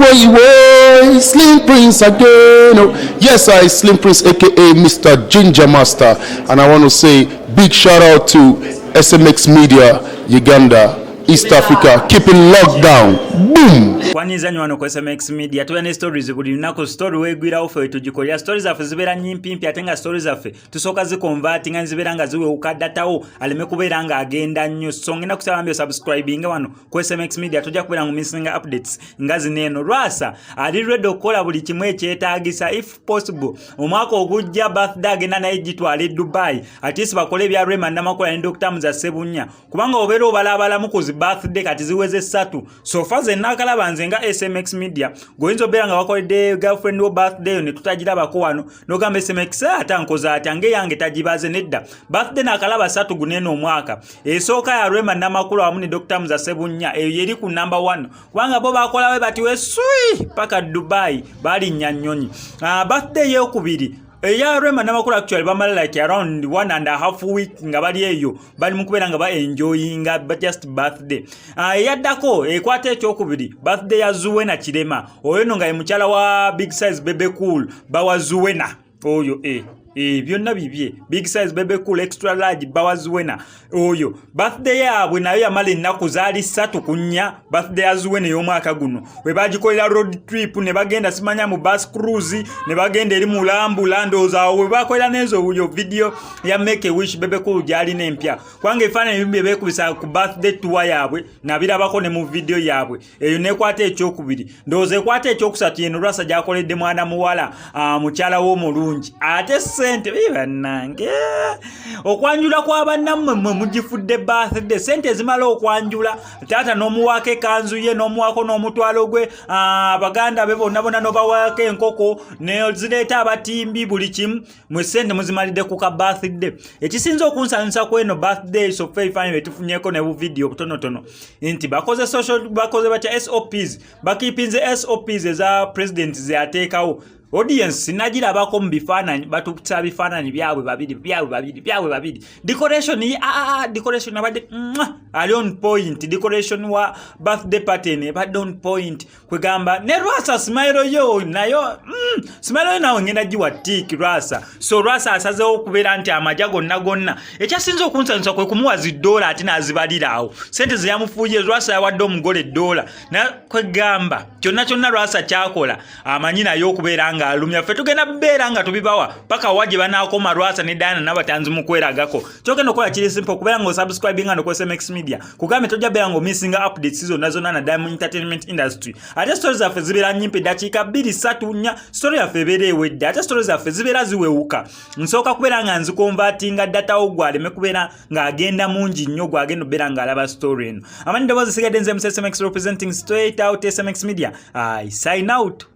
Woi, woi, Slim Prince again. Oh, yes, I Slim Prince, aka Mr. Ginger Master, and I want to say big shout out to SMX Media, Uganda, East Africa, keeping lockdown. Boom. Kwaniriza nnyo wano ku SMX Media. Tubeera ne stories buli lunaku. Story weegwirawo, ffe wetugikolera. Story zaffe zibeera nyimpimpi, ate nga story zaffe tusooka ziconvertinga, zibeera nga ziwewuka, datawo aleme kubeera ng'agenda nnyo. So ngenda kusaba mbi osubscribinga wano ku SMX Media, tojja kubeera nga omissinga updates nga zino eno. Lwasa ali ready okukola buli kimu ekyetaagisa. If possible, omwaka ogujja birthday agenda naye gitwala e Dubai, at least bakole ebya Rema Namakula ne Dr. Muza Sebunya, kubanga obeera obalaabalamu ku zi birthday kati ziweze 3 so far ze naakalaba nze nga SMX Media. Gweoyinza obeera nga wakoledde girlfriend wo birthday yo ne tutagirabako wano, n'ogamba, "SMX ate ankoze atya ngaeyange tagibaze?" Nedda, birthday naakalaba 3 guneeno omwaka. Esooka ya Rema Namakula wamu ne Dr. Muza Sebunya, eyo yeri ku number 1, kubanga bo bakolawe bati wesui paka Dubai, balinnya nnyonyi. Birthday eyokubiri eya Rema Namakula, actually bamala like around 1.5 week nga bali eyo, bali mu kubeera nga ba enjoyinga just birthday. Eyaddako ekwata ekyokubiri, birthday ya Zuwena Kirema, oyo no nga ye mukyala wa Big Size Bebe Cool, bawa Zuwena oyo byonna bibye. Big Size Bebe Cool, Extra Large, bawa Zuwena oyo. Birthday yaabwe nayo yamala ennaku zaali 3 ku 4. Birthday ya Zuwena ey'omwaka guno we bagikolera road trip ne bagenda simanya mu bus cruise, ne bagenda eri mulambula. Ndowooza awo we bakolera n'ezo buyo video ya Make a Wish Bebe Cool gy'alina empya, kubanga ebifaananyi ebimu bye beekubisa ku birthday tour yaabwe nabirabako ne mu video yaabwe eyo. Nekwata ekyokubiri. Ndowooza ekwata ekyokusatu yeno Lwasa gy'akoledde mwana muwala, mukyala w'omulungi, ate sente bannange. Okwanjula kwa bannammwe mmwe mugifudde birthday, sente ezimala okwanjula taata n'omuwaako ekanzu ye, n'omuwaako n'omutwalo gwe, baganda be bonna bonna, n'obawaako enkoko nezireeta abatimbi, buli kimu. Mwe sente muzimalidde ku ka birthday. Ekisinza okunsanyusa ku eno birthday so far, ebifaananyi byetufunyeko ne buvidiyo obutonotono, nti bakoze social, bakoze batya SOPs, bakeepinze SOPs eza president zeyateekawo. Audience sinagirabako mu bifaananyi, batukusa bifaananyi byabwe babiri, byabwe babiri, byabwe babiri. Decoration ye, decoration abadde ali on point. Decoration wa birthday party eno ebadde on point. Kwegamba ne Lwasa smile yo nayo, smile yo nawe ngenda giwa tick Lwasa. So Lwasa asazeewo okubeera nti amagya gonna gonna. Ekyasinza okunsanyusa kwe kumuwa ziddoola, ate n'azibalira awo sente ze yamufuuye. Lwasa yawadde omugole eddoola. Kwegamba kyonna kyonna Lwasa kyakola amanyi naye okubeera nga alumya. Ffe tugenda beera nga tubibawa paka wa gye banaakoma Lwasa ne Diana Nabatanzi mu kweragako. Kyogenda okukola kiri simple, okubeera nga osubscribinga noku SMX Media. Kugambe tojja beera nga omissinga updates zonna zonna naddala mu entertainment industry. Ate story zaffe zibeera nyimpi, dakiika 2, 3, 4, story yaffe ebeera ewedde. Ate story zaffe zibeera ziwewuka. Nsooka kubeera nga nziconvertinga, datawo gwe aleme kubeera ng'agenda mungi nnyo gwagenda obeera ng'alaba story eno. Amanyi ddoboozi sigadde nze mu SMX, representing straight out SMX Media. I sign out.